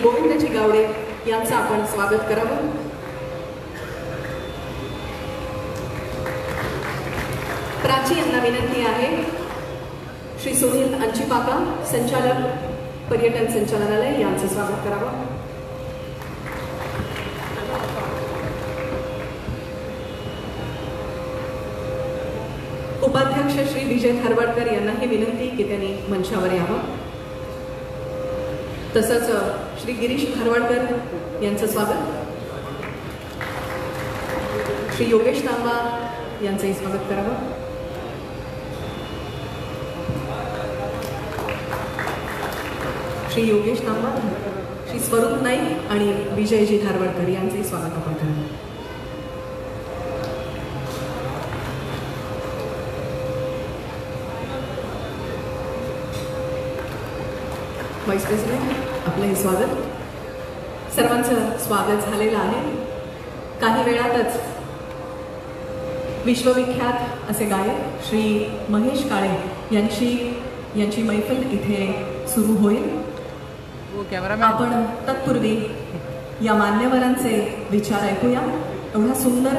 गोविंदजी गावडे यांचं आपण स्वागत करावं। प्राची यांना विनंती आहे श्री सुनील अंचिपाका संचालक पर्यटन संचालनालय यांचं स्वागत करावं। उपाध्यक्ष श्री विजय धारवाडकर यांनाही विनंती की त्यांनी मंचावर यावं। तसंच श्री गिरीश धारवाडकर यांचं स्वागत, श्री योगेश तांबा यांचंही स्वागत करावं। श्री योगेश तांबा, श्री स्वरूप नाईक आणि विजयजी धारवाडकर यांचंही स्वागत आपण करावं। व्हाईस प्रेसिडेंट, आपलंही स्वागत। सर्वांचं स्वागत झालेलं आहे। काही वेळातच विश्वविख्यात असे गायक श्री महेश काळे यांची मैफिल इथे सुरू होईल। आपण तत्पूर्वी या मान्यवरांचे विचार ऐकूया। एवढा सुंदर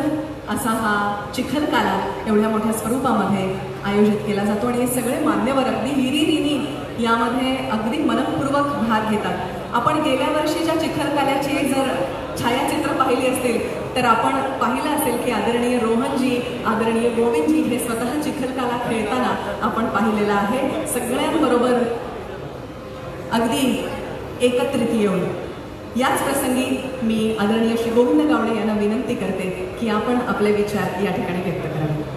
असा हा चिखलकाला एवढ्या मोठ्या स्वरूपामध्ये आयोजित केला जातो आणि हे सगळे मान्यवर अगदी हिरिरीने यामध्ये अगदी मनपूर्वक भाग घेतात। आपण गेल्या वर्षीच्या चिखलकाल्याची जर छायाचित्र पाहिली असतील तर आपण पाहिलं असेल की आदरणीय रोहनजी, आदरणीय गोविंदजी हे स्वतः चिखलकाला खेळताना आपण पाहिलेलं आहे। सगळ्यांबरोबर अगदी एकत्रित येऊन याच प्रसंगी मी आदरणीय श्री गोविंद गावडे यांना विनंती करते की आपण आपले विचार या ठिकाणी व्यक्त करावे।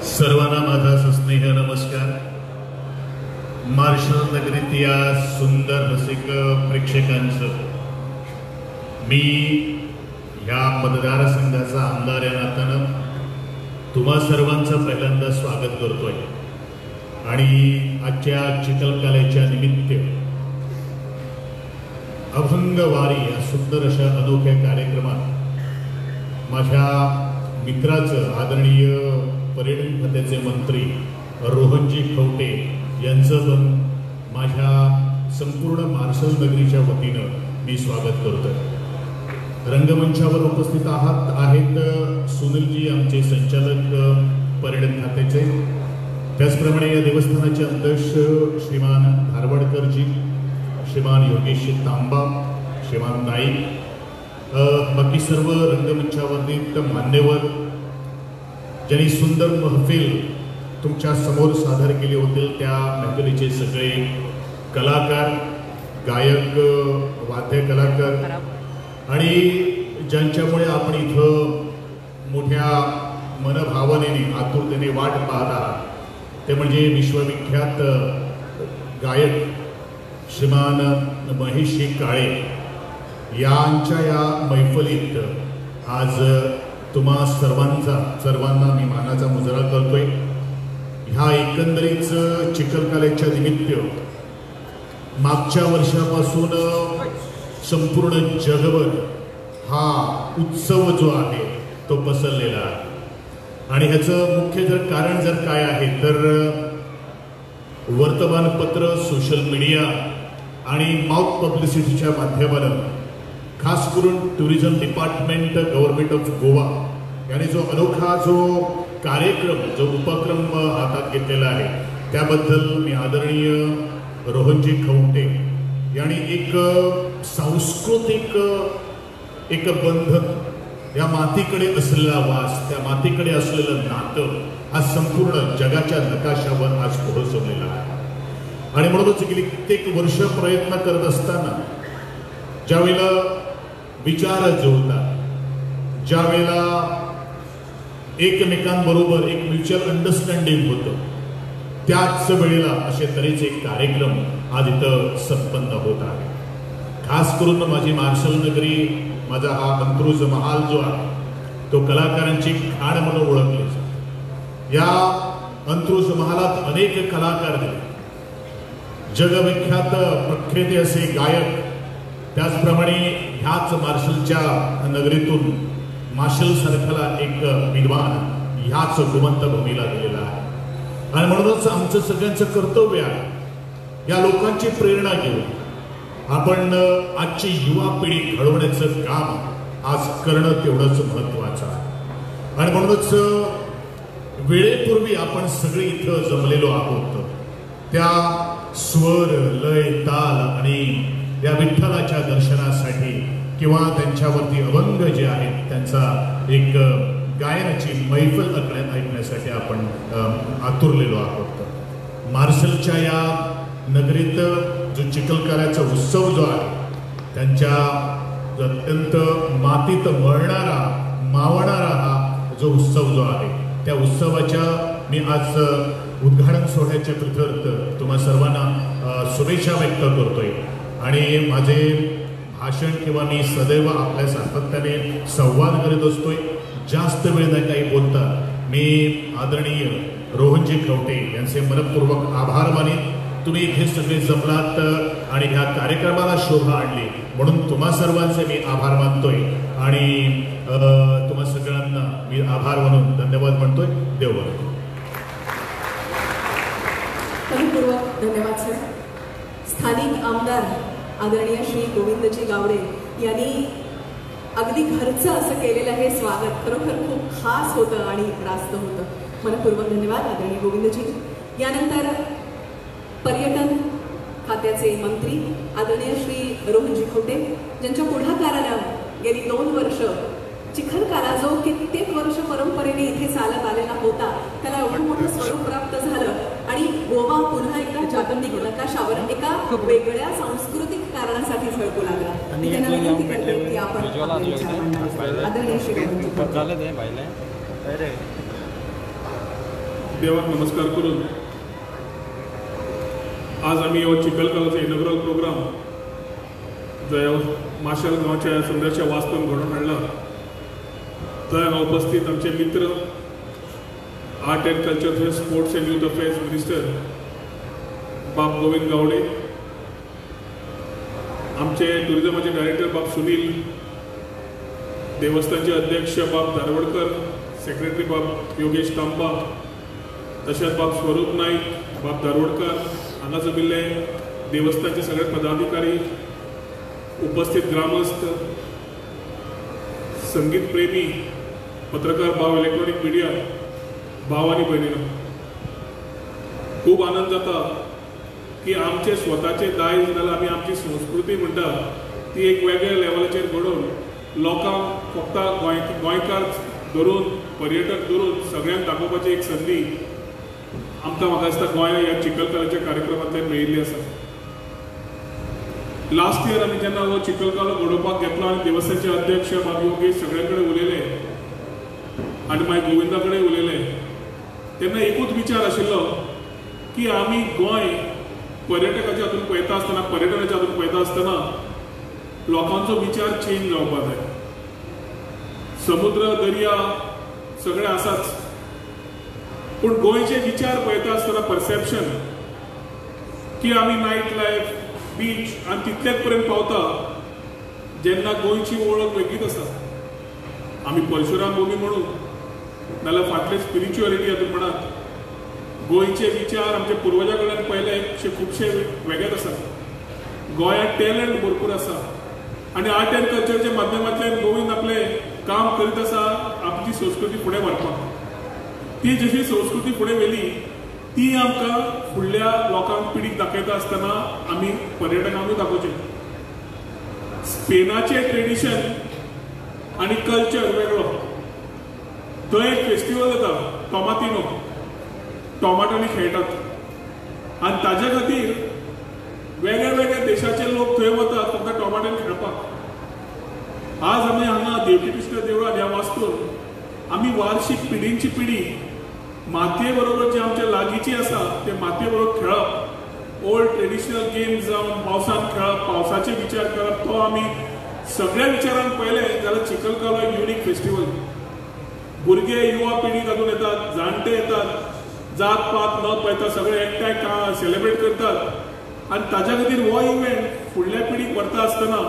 सर्वांना माझा सस्नेह नमस्कार। मार्शल नगरीत या सुंदर रसिक प्रेक्षकांचं मी ह्या मतदारसंघाचा आमदार या नात्यानं तुम्हा सर्वांचं पहिल्यांदा स्वागत करतोय आणि आजच्या चिखलकाल्याच्या निमित्त अभंगवारी या सुंदर अशा अनोख्या कार्यक्रमात माझ्या मित्राचं आदरणीय पर्यटन खात्याचे मंत्री रोहनजी खवटे यांचं पण माझ्या संपूर्ण मार्शल नगरीच्या वतीनं मी स्वागत करतोय। रंगमंचावर उपस्थित आहेत सुनीलजी, आमचे संचालक पर्यटन खात्याचे, त्याचप्रमाणे या देवस्थानाचे अध्यक्ष श्रीमान धारवाडकरजी, श्रीमान योगेश तांबा, श्रीमान नाईक, बाकी सर्व रंगमंचावरील मान्यवर ज्यांनी सुंदर महफिल तुमच्या समोर सादर केली होती त्या महफिलीचे सगळे कलाकार, गायक, वाद्य कलाकार आणि ज्यांच्यामुळे आपण इथं मोठ्या मनभावनेने आतुरतेने वाट पाहत आहात ते म्हणजे विश्वविख्यात गायक श्रीमान महेश काळे यांच्या या मैफलीत आज तुम्हा सर्वांना मी मानाचा मुजरा करतोय। ह्या एकंदरीत चिखलकाल्याच्या निमित्त मागच्या वर्षापासून संपूर्ण जगभर हा उत्सव जो आहे तो पसरलेला आहे आणि ह्याचं मुख्य जर कारण जर काय आहे तर वर्तमानपत्र, सोशल मीडिया आणि माउथ पब्लिसिटीच्या माध्यमातून खास करून tourism department, government of Goa यांनी जो अनोखा जो कार्यक्रम, जो उपक्रम हातात घेतलेला आहे त्याबद्दल मी आदरणीय रोहनजी खवटे यांनी एक सांस्कृतिक एक बंधन, या मातीकडे असलेला वास, त्या मातीकडे असलेलं नातं आज संपूर्ण जगाच्या नकाशावर आज पोहोचवलेला आहे। आणि म्हणूनच गेली कित्येक वर्ष प्रयत्न करत असताना ज्यावेळेला विचार जुळतात, ज्यावेळेला एकमेकांबरोबर एक म्युच्युअल अंडरस्टँडिंग होतं, त्याच वेळेला असे तऱ्हेचे कार्यक्रम आज इथं संपन्न होत आहे। खास करून माझी मार्शल नगरी, माझा हा अंत्रुज महाल जो आहे तो कलाकारांची खाण म्हणून ओळखले जाते। या अंत्रुज महालात अनेक कलाकार दिले, जगविख्यात प्रख्यात असे गायक, त्याचप्रमाणे ह्याच मार्शलच्या नगरीतून मार्शल सारखाला एक विद्वान ह्याच गोमंत भूमीला दिलेला आहे। आणि म्हणूनच आमचं सगळ्यांचं कर्तव्य आहे या लोकांची प्रेरणा घेऊन आपण आजची युवा पिढी घडवण्याचं काम आज करणं तेवढंच महत्त्वाचं आहे. आणि म्हणूनच वेळेपूर्वी आपण सगळे इथं जमलेलो आहोत त्या स्वर लय ताल आणि या विठ्ठलाच्या दर्शनासाठी किंवा त्यांच्यावरती अभंग जे आहेत त्यांचा एक गायनाची मैफल ऐकण्यासाठी आपण आतुरलेलो आहोत. मार्शलच्या या नगरीत जो चिखलकाराचा उत्सव जो आहे त्यांच्या अत्यंत मातीत मळणारा मावणारा हा जो उत्सव जो आहे त्या उत्सवाच्या मी आज उद्घाटन सोहळ्याच्या प्रित्यर्थ तुम्हा सर्वांना शुभेच्छा व्यक्त करतोय. आणि माझे भाषण किंवा मी सदैव आपल्या सातत्याने संवाद करत असतोय, जास्त वेळ न काही बोलता मी आदरणीय रोहनजी खवटे यांचे मनपूर्वक आभार मानेन. तुम्ही इथे सगळे जमलात आणि ह्या कार्यक्रमाला शोभा आणली म्हणून तुम्हा सर्वांचे मी आभार मानतोय आणि तुम्हा सगळ्यांना मी आभार मानून धन्यवाद म्हणतोय. देव बरं. मनपूर्वक धन्यवाद सर. स्थानिक आमदार आदरणीय श्री गोविंदजी गावडे यांनी अगदी घरचं असं केलेलं हे स्वागत खरोखर खूप खास होतं आणि रास्त होतं. मनपूर्वक धन्यवाद आदरणीय गोविंदजी. यानंतर पर्यटन खात्याचे मंत्री आदरणीय श्री रोहनजी खवटे ज्यांच्या पुढाकारानं गेली 2 वर्ष चिखलकाला जो कित्येक वर्ष परंपरेने इथे चालत आलेला होता त्याला एवढं मोठं स्वरूप प्राप्त झालं आणि गोवा पुन्हा एकदा जागतिक नकाशावर एका वेगळ्या सांस्कृतिक कारणासाठी झळकू लागला. त्यांना विनंती करते की आपण आपले विचार मांडावे. आदरणीय श्री रोहनजी खवटे. देवाक नमस्कार करून आज आमी हो चिखलकालाचो इनॉग्रल प्रोग्राम जो माशेल गांवच्या सुंदरशा वास्तून घडोवन हाडला थंय हांगा उपस्थित आमचे मित्र art and culture sports and youth affairs minister बाब गोविंद गावडे, आमचे टुरिजमाचे डायरेक्टर बाब सुनील, देवस्थानचे अध्यक्ष बाब धारवडकर, सेक्रेटरी बाब योगेश तांबा, तशेंच बाब स्वरूप नाईक, बाब धारवडकर, हांगा जमिल्ले देवस्थानचे सगळे पदाधिकारी, उपस्थित ग्रामस्थ, संगीत प्रेमी, पत्रकार भाव, इलेक्ट्रॉनिक मिडिया भाव आनी भयणीनो, खूब आनंद जाता की आमचे स्वताचे दायज नाल्यार आमी आमची संस्कृती म्हणटा ती एक वेगळ्या लेवलाचेर घडोवन लोकांक फक्त गोंयकार धरून पर्यटक धरून सगळ्यांक दाखोवपाची एक संदी आमकां म्हाका दिसता गोंय ह्या चिखलकालाच्या कार्यक्रमांतल्यान मेळिल्ली आसा. लास्ट इयर आमी जेन्ना हो चिखलकालो घडोवपाक घेतलो आनी देवस्थानचे अध्यक्ष बाब योगेश सगळ्यां कडेन उलयले आनी मागीर गोविंदा कडेन उलयले तेन्ना एकूच विचार आशिल्लो की आमी गोंय पर्यटकाच्या हातून पळयता आसतना, पर्यटनाच्या हातून पळयता आसतना लोकांचो विचार चेंज जावपाक जाय. समुद्र दर्या सगळे आसाच, पूण गोंयचे विचार पळयता आसतना परसेप्शन की आमी नायट लायफ, बीच आनी तितलेच पर्यंत पावता जेन्ना गोंयची वळख वेगळीच आसा. आमी परशुराम भूमी म्हणून नाल्यार फाटले स्पिरिच्युअलिटी हातून म्हणात गोंयचे विचार आमच्या पुर्वजा कडल्यान पळयले खुबशे वेगळेच आसा. गोंयांत टॅलंट भरपूर आसा आनी आर्ट एंड कल्चरच्या माध्यमांतल्यान गोविंद आपलें काम करीत आसा आमची संस्कृती फुडें व्हरपाक. ती जशी संस्कृती फुडें व्हेली ती आमकां फुडल्या लोकांक पिढीक दाखयता आसतना आमी पर्यटकांकूय दाखोवचें. स्पेनाचें ट्रेडिशन आनी कल्चर वेगळो. थंय एक फेस्टिवल जाता टोमातिनो, टोमाटांनी खेळटात आनी ताजे खातीर वेगळ्या वेगळ्या देशाचे लोक थंय वतात फक्त टोमाटांनी खेळपाक. आज आमी हांगा देवकी कृष्ण देवळान ह्या वास्तून आमी वार्षिक पिढींची पिढी मातये बरोबर जे आमच्या लागींची आसा ते मातये बरोबर खेळप, ओल्ड ट्रेडिशनल गेम्स जावन पावसांत खेळप, पावसाचे विचार करप, तो आमी सगळ्या विचारान पळयलें जाल्यार चिखलकालो एक युनीक फेस्टिवल. भुरगे युवा पिढी तातूंत येतात, जाणटे येतात, जात पात न पळयता सगळे एकठांय सेलिब्रेट करतात आनी ताज्या खातीर हो इव्हेंट फुडल्या पिढीक व्हरता आसतना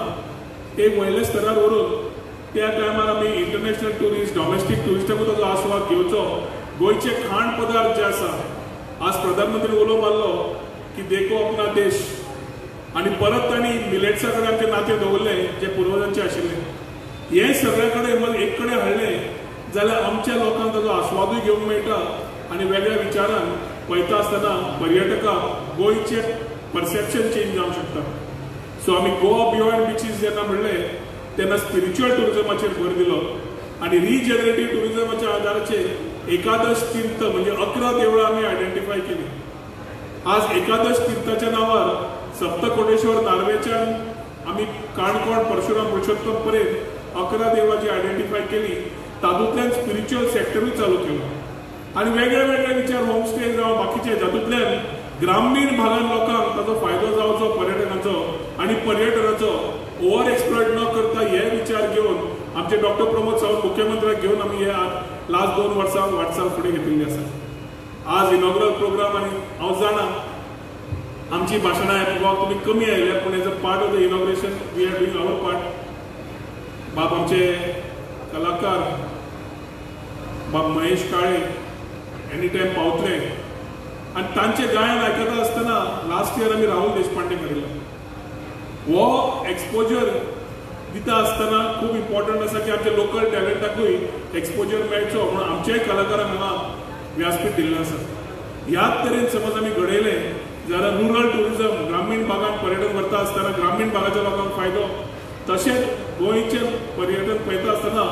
एक वयल्या स्तरार व्हरून त्या टायमार आमी इंटरनॅशनल ट्युरिस्ट, डॉमेस्टीक ट्युरिस्टाकूय ताजो आस्वाद घेवचो. गोंयचे खाण पदार्थ जे आसा आज प्रधानमंत्री उलो मारलो की देखो अपना देश, आनी परत तांणी मिलेट्सा कडेन आमचें नातें दवरलें जें पुर्वजांचें आशिल्लें. हें सगळे कडेन एक कडेन हाडलें जाल्यार आमच्या लोकांक ताजो आस्वादूय घेवंक मेळटा आनी वेगळ्या विचारान पळयता आसतना पर्यटकांक गोंयचें परसेप्शन चेंज जावंक शकता. सो आमी गोवा बियॉन्ड बिचीस जेन्ना म्हणलें तेन्ना स्पिरिच्युअल टुरिजमाचेर भर दिलो आनी रिजनरेटीव टुरिजमाच्या आदाराचेर एकादश तीर्थ म्हणजे 11 देवळां आमी आयडेंटिफाय केली. आज एकादश तीर्थाच्या नांवार सप्तकोटेश्वर नार्वेच्यान आमी काणकोण परशुराम पुरुषोत्तम पर्यंत 11 देवळां जी आयडेंटिफाय केली तातूंतल्यान स्पिरिच्युअल सेक्टरूय चालू केलो आनी वेगळे वेगळे विचार होमस्टे जावं बाकीचे जातूंतल्यान ग्रामीण भागान लोकांक ताचो फायदो जावचो पर्यटनाचो आनी पर्यटनाचो ओवर एक्सप्लॉयट न करता हे विचार घेवन आमचे डॉक्टर प्रमोद सावंत मुख्यमंत्र्याक घेवन आमी हे लास्ट 2 वर्सां वाटचाल फुडें घेतिल्ली आसा. आज इनॉग्रल प्रोग्राम आनी हांव जाणा आमची भाशणां गोवाक तुमी कमी आयल्या, पूण as a part of the inauguration we are doing our part. बाब आमचे कलाकार बाब महेश काळे एनी टायम पावतले आनी तांचें गायन आयकता आसतना लास्ट इयर आमी राहुल देशपांडे करिल्लो. हो एक्सपोजर दिता आसतना खूब इम्पॉर्टंट आसा की आमच्या लोकल टॅलंटाकूय एक्सपोजर मेळचो म्हणून आमच्याय कलाकारांक हांगा व्यासपीठ दिल्लें आसा. ह्याच तरेन समज आमी घडयलें जाल्यार रुरल टुरिजम ग्रामीण भागांत पर्यटन करता आसतना ग्रामीण भागाच्या लोकांक फायदो, तशेंच गोंयचें पर्यटन पळयता आसतना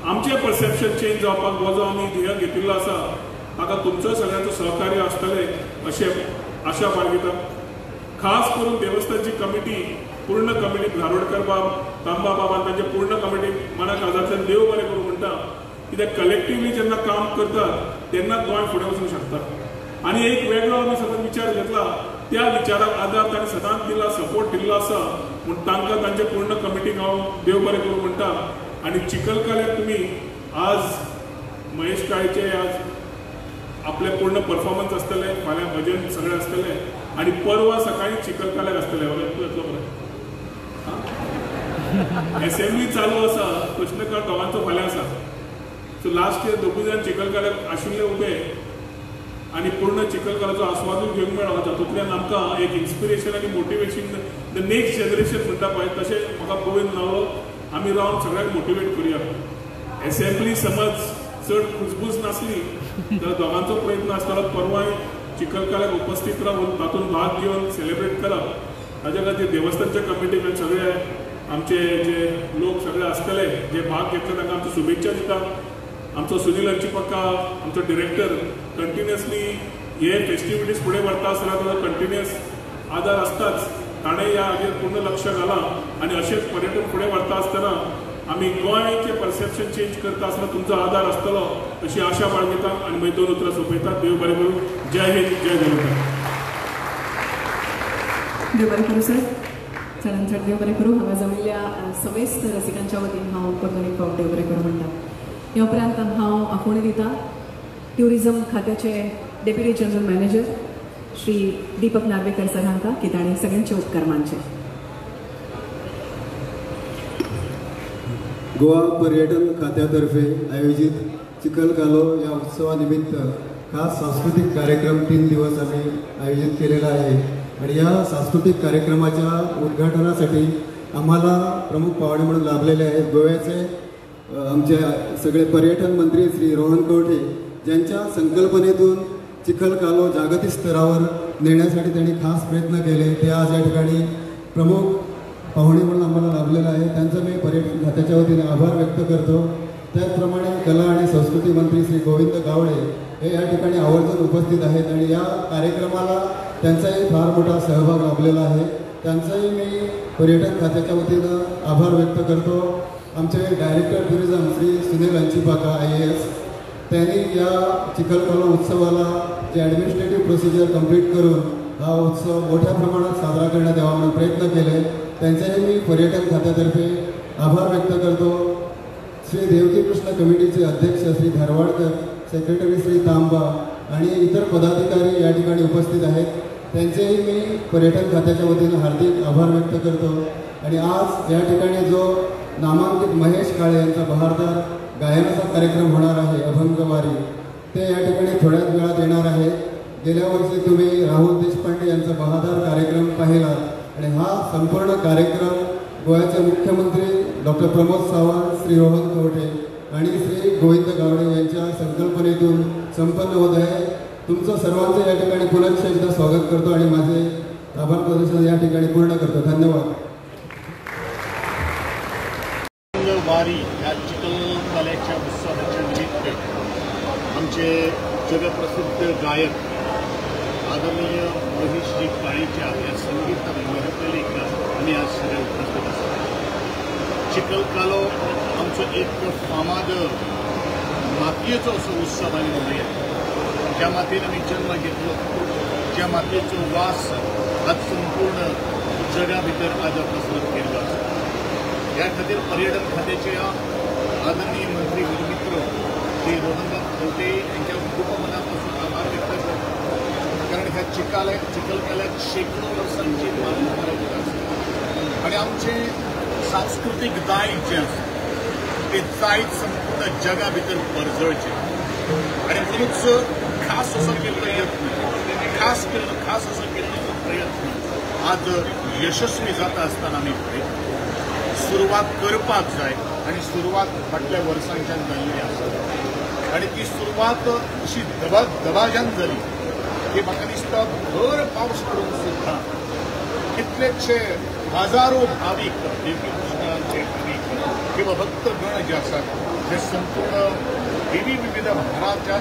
आमचें परसेप्शन चेंज जावपाक हो जो आमी ध्येय घेतिल्लो आसा ताका तुमचो सगळ्यांचो सहकार्य आसतलें अशें आशा बाळगिता. खास करून देवस्थानची कमिटी, पूर्ण कमिटी धारोडकर बाब, तांबा बाब आनी तांचे पूर्ण कमिटी मना काळजांतल्यान देव बरें करूं म्हणटा, कित्याक कलेक्टिवली जेन्ना काम करतात तेन्ना गोंय फुडें वचूंक शकता. आनी एक वेगळो आमी समज विचार घेतला त्या विचाराक आदार ताणें सदांच दिला, सपोर्ट दिल्लो आसा म्हूण तांकां तांचे पूर्ण कमिटीक हांव देव बरें करूं म्हणटा. आनी चिखलकाल्याक तुमी आज महेश काळेचे आज आपले पूर्ण परफॉर्मन्स आसतले, फाल्यां भजन सगळें आसतलें आनी परवा सकाळी चिखलकाल्याक आसतलें. येतलो बरें, एसेंब्ली चालू आसा, कृष्णकाळ दोगांचो फाल्यां आसा. सो लास्ट इयर दोगूय जाण चिखलकाल्याक आशिल्ले उबे आनी पूर्ण चिखलकाल्याचो आस्वादूय घेवंक मेळ्ळो, तातूंतल्यान आमकां एक इन्स्पिरेशन आनी मोटिवेशन the next generation म्हणटा पळय तशें म्हाका गोविंद नावलो आमी रावन सगळ्यांक मोटिवेट करुया. एसेंब्ली समज चड खुजबूज नासली तर दोगांचो प्रयत्न आसतालो परवाय चिखलकाल्याक उपस्थित रावन तातूंत भाग घेवन सेलिब्रेट करप. ताच्या खातीर देवस्थानच्या कमिटीक सगळे आमचे जे लोक सगळे आसतले जे भाग घेतले तांकां आमच्यो शुभेच्छा दिता. आमचो सुनील अंचिपक्का आमचो डिरेक्टर कंटिन्युअसली हे फेस्टिविटीज फुडें व्हरता आसतना ताजो कंटिन्युअस आदार आसताच, ताणें ह्या हाजेर पूर्ण लक्ष घालां आनी अशेंच पर्यटन फुडें व्हरता आसतना आमी गोंयचें परसेप्शन चेंज करता आसतना तुमचो आदार आसतलो अशी आशा बाळगिता आनी मागीर 2 उतरां सोंपयता. देव बरें करूं. जय हिंद, जय गोंयकार. देव बरें करूं सर, चडान चड देव बरें करूं. हांगा जमिल्ल्या समेस्त रसिकांच्या वतीन हांव परतून एक फावट देव बरें करूं म्हणटा. ह्या उपरांत हांव आपोवणें दिता ट्युरिजम खात्याचे deputy general manager Shri Deepak Narvekar sir हांकां की ताणें सगळ्यांचे उपकार मानचे. गोवा पर्यटन खात्यातर्फे आयोजित चिखलकालो या उत्सवानिमित्त खास सांस्कृतिक कार्यक्रम 3 दिवस आम्ही आयोजित केलेला आहे आणि या सांस्कृतिक कार्यक्रमाच्या उद्घाटनासाठी आम्हाला प्रमुख पाहुणे म्हणून लाभलेले आहेत गोव्याचे आमचे सगळे पर्यटन मंत्री श्री रोहन कवठे, ज्यांच्या संकल्पनेतून चिखलकालो जागतिक स्तरावर नेण्यासाठी त्यांनी खास प्रयत्न केले, ते आज या ठिकाणी प्रमुख पाहुणे म्हणून आम्हाला लाभलेलं आहे. त्यांचा मी पर्यटन खात्याच्या वतीने आभार व्यक्त करतो. त्याचप्रमाणे कला आणि संस्कृती मंत्री श्री गोविंद गावडे हे या ठिकाणी आवर्जून उपस्थित आहेत आणि या कार्यक्रमाला त्यांचाही फार मोठा सहभाग लाभलेला आहे. त्यांचाही मी पर्यटन खात्याच्या वतीनं आभार व्यक्त करतो. आमचे director tourism Shri Sunil Anchipaka IAS, त्यांनी या चिखलकालो उत्सवाला जे ॲडमिनिस्ट्रेटिव्ह प्रोसिजर कंप्लीट करून हा उत्सव मोठ्या प्रमाणात साजरा करण्यात यावा म्हणून प्रयत्न केले, त्यांचेही मी पर्यटन खात्यातर्फे आभार व्यक्त करतो. श्री देवकीकृष्ण कमिटीचे अध्यक्ष श्री धारवाडकर, सेक्रेटरी श्री तांबा आणि इतर पदाधिकारी या ठिकाणी उपस्थित आहेत, त्यांचेही मी पर्यटन खात्याच्या वतीने हार्दिक आभार व्यक्त करतो. आणि आज या ठिकाणी जो नामांकित महेश काळे यांचा बहारदार गायनाचा कार्यक्रम होणार आहे अभंगवारी, ते या ठिकाणी थोड्याच वेळात येणार आहे. गेल्या वर्षी तुम्ही राहुल देशपांडे यांचा बहादार कार्यक्रम पाहिला आणि हा संपूर्ण कार्यक्रम गोव्याचे मुख्यमंत्री डॉक्टर प्रमोद सावंत, श्री रोहन खवटे आणि श्री गोविंद गावडे यांच्या संकल्पनेतून संपन्न होत आहे। तुमचं सर्वांचं या ठिकाणी पुनश्च एकदा स्वागत करतो आणि माझे आभार प्रदर्शन या ठिकाणी पूर्ण करतो। धन्यवाद। वारी ह्या चिखलकाल्याच्या उत्सवाच्या निमित्त आमचे जगप्रसिद्ध गायक आदरणीय महेशजी काळेच्या ह्या संगीत महफिलीक आमी आज सगळे उपस्थित आसात। चिखलकालो आमचो एक फामाद मातयेचो असो उत्सव आमी म्हणुया, ज्या मातयेन आमी जन्म घेतलो, ज्या मातयेचो वास आज संपूर्ण जगा भितर आज पसरत गेल्लो आसा। ह्या खातीर पर्यटन खात्याचे आदरणीय मंत्री मित्र श्री रोहनबाब खवटे यांच्या खूप मनापासून आभार व्यक्त करतो, कारण ह्या चिखलकाल्याक शेकडो वर्सांची परंपरा आसा आणि आमचे सांस्कृतीक दायज जे आसा ते दायज संपूर्ण जगा भितर परजळचें आणि म्हणूनच खास असो केल्लो यत्न, खास असो केल्लो प्रयत्न आज यशस्वी जाता आसतना आमी पळयता। सुरवात करपाक जाय आणि सुरवात फाटल्या वर्सांच्यान जाल्ली आसा आणि ती सुरवात अशी दबाज्यान जाली की म्हाका दिसता भर पावस पडून सुद्दां कितलेशे हजारो भावीक, देवी कृष्णाचे भावीक किंवा भक्तगण जे आसात ते संपूर्ण विविध भारताच्या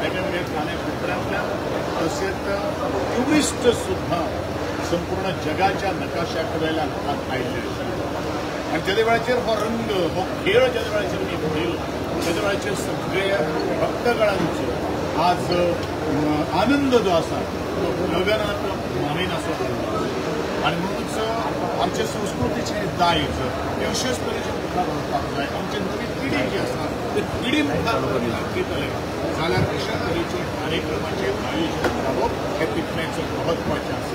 वेगवेगळ्या कानाकोपऱ्यांतल्यान तशेंच ट्युरिस्ट सुद्दां संपूर्ण जगाच्या नकाशा वयल्यान हात आयिल्ले आसा। आनी जेदे वेळाचेर हो रंग, हो खेळ जेदे वेळाचेर मी पळयलो तेदे वेळाचेर सगळे भक्तगणांचो आज आनंद जो आसा तो गगनात मावेनासो जाल्लो आनी म्हणूनच आमचे संस्कृतीचें दायज हें अशेच तरेचें मुखार व्हरपाक जाय। आमची नवी पिढी जी आसा ते पिढी मुखार व्हरून दाखयतले जाल्यार अशा तरेचे कार्यक्रमाचें आयोजन जावप हें तितलेंच म्हत्वाचें आसा।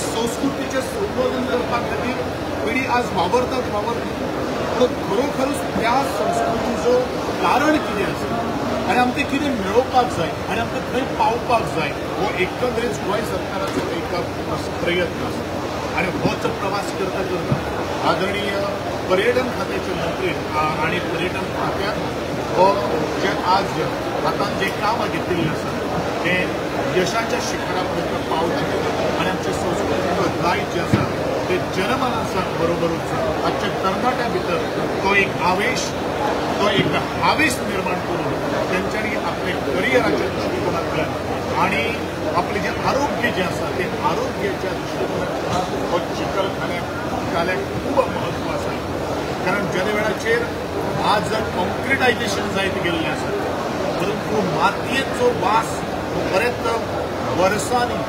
संस्कृतीचें संवर्धन करपा खातीर पिढी आज वावरतात पूण खरोखरूच त्या संस्कृतीचो कारण कितें आसा आनी आमकां कितें मेळोवपाक जाय आनी आमकां थंय पावपाक जाय हो एकंदरीत गोंय सरकाराचो एक प्रयत्न आसा। आनी होच प्रवास करता करता आदरणीय पर्यटन खात्याचे मंत्री आनी पर्यटन खात्यान हो जे आज हातान जे कामां घेतिल्लें आसा तें यशाच्या शिखरा पर्यंत पावचें आनी आमचे संस्कृतीचो दायज जें आसा ते जनमानसा बरोबरूच आजच्या तरणाट्या भितर तो एक आवेश, तो एक हावेस निर्माण करून तेंच्यांनी आपले करियराच्या दृश्टिकोनांतल्यान आनी आपलें जें आरोग्य जें आसा तें आरोग्याच्या दृश्टिकोनांतल्यान हो चिखलकाल्याक खूब म्हत्व आसा। कारण जेदे वेळाचेर आज कॉन्क्रिटायजेशन जायत गेल्लें आसा, परंतु मातयेचो वास बरेच वर्सांनी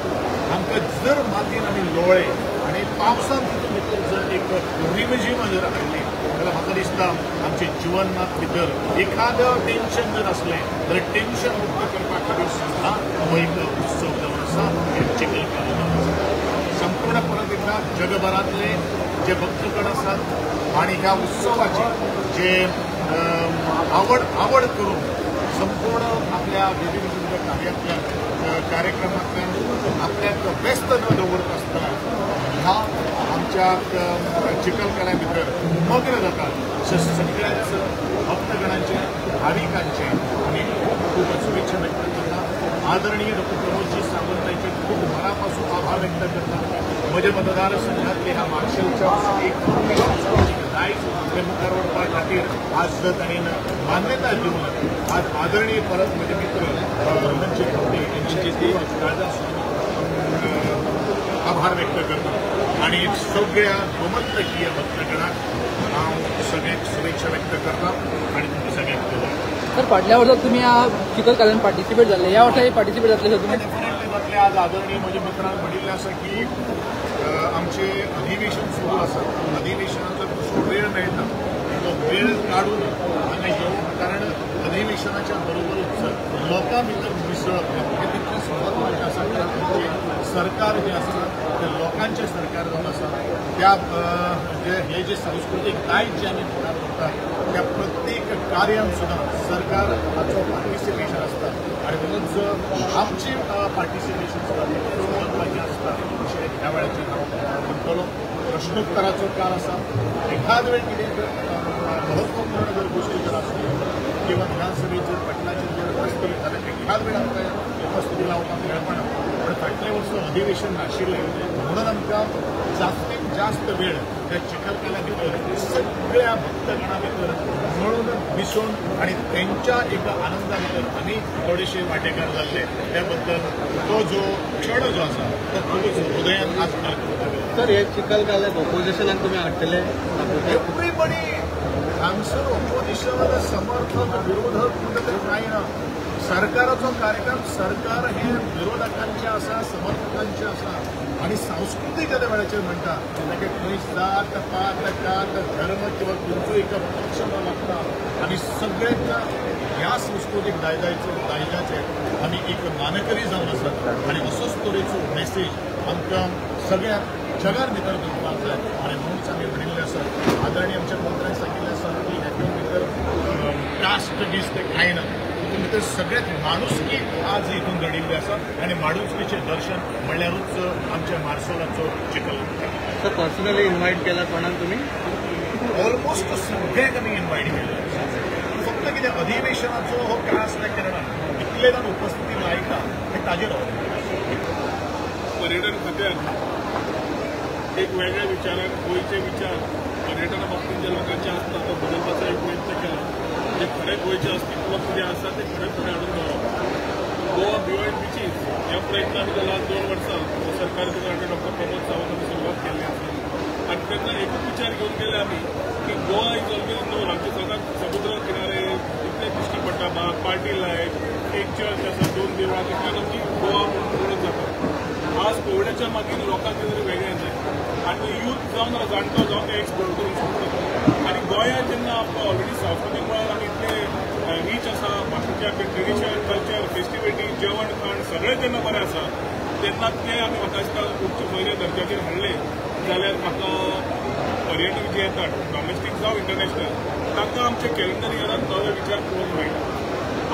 आमकां जर मातयेन आमी लोळ्ळे आनी पावसान तितून भितर जर एक रिमझीम जर हाडली जाल्यार म्हाका दिसता आमच्या जिवनात भितर एखादं टेन्शन जर आसलें जाल्यार टेन्शन मुक्त करपा खातीर सुद्दां हो एक उत्सव जावन आसा, चिखलकालो जावन आसा। संपूर्ण परत एकदा जगभरांतले जे भक्तगण आसात आनी ह्या उत्सवाची जे आवड करून संपूर्ण आपल्या विविध विविध कार्यांतल्यान कार्यक्रमांतल्यान आपल्याक व्यस्त न दवरता आसतना ह्या आमच्या चिखलकाल्या भितर मग्न जातात अशा सगळ्याच भक्तगणांचे, भाविकांचे आमी खूब खूब शुभेच्छा व्यक्त करता। आदरणीय डॉक्टर प्रमोदजी सावंत यांचे खूब मनापासून आभार व्यक्त करता। म्हज्या मतदारसंघातले ह्या मार्शलच्या एक सांस्कृतीक दायज हे मुखार व्हरपा खातीर आज तांणी मान्यताय दिवन आज आदरणीय परत म्हजे मित्र रोहनजी खवटे यांचे आभार व्यक्त करता आनी सगळ्या गोमंतकीय भक्तगणाक हांव सगळ्यांक शुभेच्छा व्यक्त करता आनी तुमकां सगळ्यांक सर, फाटल्या वर्सा तुमी ह्या चिखलकाल्यान पार्टिसिपेट जाल्ले, ह्या वर्सा पार्टिसिपेट जातले सर तुमी? डेफिनेटली जातले। आज आदरणीय म्हज्या मित्रान म्हणिल्लें आसा की आमचें अधिवेशन सुरू आसा, अधिवेशनाचो कसो वेळ मेळटा तो वेळ काडून हांगा येवन, कारण अधिवेशनाच्या बरोबरूच लोकां भितर मिसळप हें तितलेंच म्हत्वाचें आसा। कारण आमचें सरकार जें आसा तें लोकांचें सरकार जावन आसा। त्या हे जे सांस्कृतीक दायज जें आमी मुखार जाता त्या प्रत्येक कार्यान सुद्दां सरकार हाचो पार्टिसिपेशन आसता आनी म्हणूनच आमची पार्टिसिपेशन सुद्दां तितलेंच म्हत्वाचें आसता अशें ह्या वेळाचेर हांव म्हणटलो. प्रश्नोत्तराचो काळ आसा, एखाद वेळ कितें महत्वपूर्ण जर गोश्टी जर आसल्यो किंवा विधानसभेत जर पटलाचेर जर आसली जाल्यार एखाद वेळ आमकां उपस्थिती लावपाक मेळपाना, पण फाटल्या वर्सा अधिवेशन नाशिल्लें म्हणून आमकां जास्तीत जास्त वेळ त्या चिखलकाल्या भितर सगळ्या भक्तगणा भितर म्हणून मिसळून आनी तेंच्या एका आनंदा भितर आमी थोडेशे वांटेकार जाल्ले. त्या बद्दल तो जो क्षण जो आसा तो खुबूच हृदयान आज मार्क. सर, हे चिखलकाल्याक ऑपोजिशनाक तुमी हाडटले? एवरीबडी हांगसर ऑपोजिशन, समर्थक, विरोधक म्हणटा तें कांय ना. सरकाराचो कार्यक्रम, सरकार हे विरोधकांचे आसा, समर्थकांचे आसा आनी सांस्कृतीक ज्या वेळाचेर म्हणटा ताका खंय जात पात कात धर्म किंवा खंयचो एका पक्ष न लागता आनी सगळ्यांच्या ह्या सांस्कृतीक दायजाचे आमी एक मानकरी जावन आसात आनी असोच तरेचो मेसेज आमकां सगळ्या जगार भितर दवरपाक जाय. आनी म्हणूनच आमी म्हणिल्लें आसा, आदरणीय आमच्या मंत्र्यांक सांगिल्लें आसा की हातूंत भितर कास्ट बीस्ट कांय ना, तितून भितर सगळ्यात माणुसकी आज हितून घडिल्ली आसा आनी माणुसकीचें दर्शन म्हणल्यारूच आमच्या मार्सोलाचो चिखल. सर, पर्सनली इन्वायट केला कोणाक तुमी? ऑलमोस्ट सगळ्यांक आमी इन्वायट केल्ले आसा. फक्त कितें अधिवेशनाचो हो काळ आसल्या कारणान इतले जाण उपस्थिती लायता हें ताजेर अवलंबून. पर्यटन खात्यान एक वेगळ्या विचारान गोंयचे विचार पर्यटना बाबतींत जे लोकांचे आसता तो बदलपाचो एक प्रयत्न केला. जे खरें गोंयचें अस्तित्व कितें आसा तें खरें फुडें हाडून दवरप. गोवा बियॉन्ड बिचीस ह्या प्रयत्न आमी लास्ट 2 वर्सां सरकार डॉक्टर प्रमोद सावंत आमी सुरवात केल्ली आसा आनी तेन्ना एकूच विचार घेवन गेले आमी की गोवा is always known, आमचे सदांच समुद्र किनारे इतले दिश्टी पडटा, पार्टी लायफ, एक चर्च आसा, 2 देवळां, तितल्यान आमची गोवा म्हणून वळख जाता. आज कोविडाच्या मागीर लोकांक कितें तरी वेगळें जाय आनी यूथ जावन जाणटो जावन ते एक्सप्लोर करूंक शकता. आनी गोंयांत जेन्ना आमकां ऑलरेडी सांस्कृतीक मळार आमी इतले रीच आसा, बाकीचे आपले ट्रेडिशन, कल्चर, फेस्टिविटी, जेवण खाण सगळें जेन्ना बरें आसा तेन्ना ते आमी म्हाका दिसता उच्च वयल्या दर्जाचेर हाडले जाल्यार म्हाका पर्यटक जे येतात डॉमेस्टीक जावं इंटरनॅशनल तांकां आमच्या कॅलेंडर इयरान नवे विचार पळोवंक मेळटा.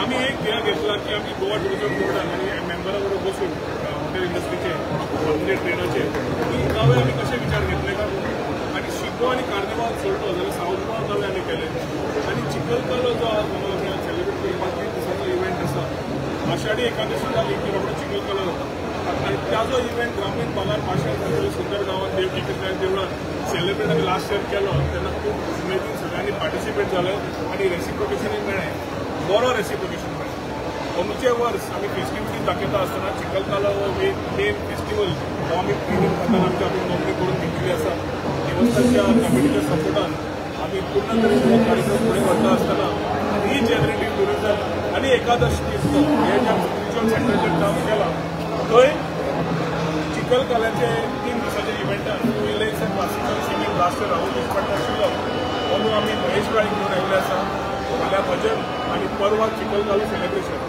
आमी एक ध्येय घेतला की आमी गोवा टुरिजम बोर्डान आनी मेंबरा बरोबर बसून हॉटेल इंडस्ट्रीचे, हॉटेल ट्रेडाचे की नवे आमी कशे विचार घेतले काय म्हणून. आनी शिगमो आनी कार्निवाल सोडलो जाल्यार सावथ गोवा नवे आमी केले आनी चिखलकालो जो सेलिब्रेट करपाक 3 दिसांचो इव्हेंट आसा, आषाढी एकादशी जाली की रोखडो चिखलकालो जाता आनी त्याजो इव्हेंट ग्रामीण भागान माशेल सुंदर गांवांत देवकी कृष्णा देवळान सेलिब्रेट आमी लास्ट इयर केलो तेन्ना खूब उमेदीन सगळ्यांनी पार्टिसिपेट जाले आनी रेसिप्रोकेशनूय मेळ्ळें, बरो रेसिप्रोकेशन मेळ्ळें. अंदूचें वर्स आमी फेस्टिविटी दाखयता आसतना चिखलकालो हो एक मेन फेस्टिवल हो आमी टुरिजम खात्यान आमच्या हातून नोंदणी करून घेतलेली आसा. देवस्थानच्या कमिटीच्या सपोर्टान आमी पूर्ण तरेन हो कार्यक्रम फुडें व्हरता आसतना रिजनरेटीव टुरिजम आनी एकादश तीर्थ हे जे स्पिरिच्युअल सेंटराचेर काम केलां थंय चिखलकाल्याचे 3 दिसाच्या इव्हेंटान पयले classical singing last year Rahul Deshpande आशिल्लो, अंदू आमी महेश काळे घेवन आयिल्ले आसा. फाल्यां भजन आनी परवा चिखलकालो सेलिब्रेशन.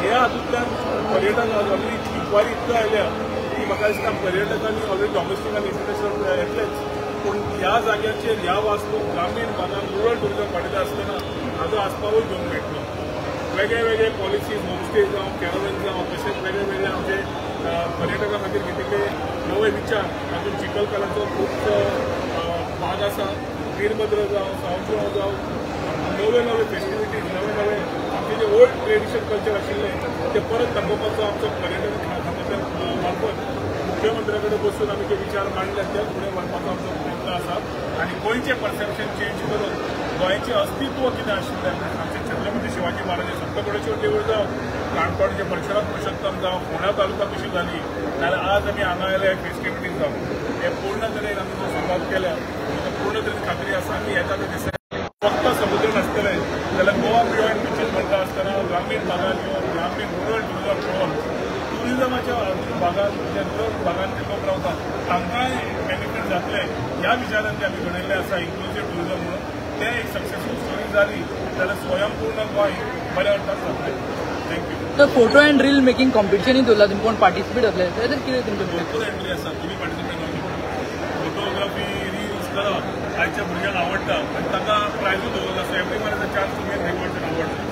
ह्या हातूंतल्यान पर्यटक ऑलरेडी इन्क्वायरी इतल्यो आयल्या की म्हाका दिसता पर्यटकांनी ऑलरेडी डॉमेस्टीक आनी इंटरनॅशनल येतलेच, पूण ह्या जाग्याचेर ह्या वास्तूक ग्रामीण भागान रुरल टुरिजम वाडयता आसतना हाजो आस्पावूय घेवंक मेळटलो. वेगळे वेगळे पॉलिसीज, होमस्टे जावं, कॅरवन जावं, तशेंच वेगळे वेगळे आमचे पर्यटकां खातीर घेतिल्ले नवे विचार तातूंत चिखलकाल्याचो खुबसो भाग आसा. वीरभद्र जावं, सावथ गोवा जावं, नवे नवे फेस्टिविटीज, नवे नवे आमचे जे ओल्ड ट्रेडिशन कल्चर आशिल्लें ते परत दाखोवपाचो आमचो पर्यटन खात्याच्या मार्फत मुख्यमंत्र्या कडेन बसून आमी ते विचार मांडले ते फुडें व्हरपाचो आमचो प्रयत्न आसा. आनी गोंयचें परसेप्शन चेंज करून गोंयचें अस्तित्व कितें आशिल्लें, आमचे छत्रपती शिवाजी महाराज सप्तकोटेश्वर देवूळ जावं, काणकोणचें परशुराम पुरुषोत्तम जावं, फोंड्या तालुका कशी जाली, नाल्यार आज आमी हांगा आयले फेस्टिविटीज जावं, हे पूर्ण तरेन आमी जो सुरवात केल्या पूर्ण तरेन खात्री आसा की येता ते दिसांनी फक्त समुद्र नासतले जाल्यार गोवा बियॉन्ड बिचीस म्हणटा आसतना ग्रामीण भागान येवन ग्रामीण रुरल टुरिजम पळोवन टुरिजमाच्या भागान जे रुरल भागान जे लोक रावतात तांकांय बेनिफीट जातले ह्या विचारान ते आमी घडयल्ले आसा इन्क्लुजीव टुरिजम म्हणून. ते एक सक्सेसफूल स्टोरी जाली जाल्यार स्वयंपूर्ण गोंय बऱ्या अर्थान जातलें. Thank you. तर फोटो अँड रील मेकिंग कॉम्पिटिशनूय दवरला, तुमी कोण पार्टिसिपेट जातले ताजेर कितें तुमचें? भरपूर एंट्री आसा, तुमी पार्टिसिपेट जावचें. फोटोग्राफी, रिल्स करप आयच्या भुरग्यांक आवडटा आनी ताका प्रायजूय दवरला. So everyone has a chance to win rewards and award.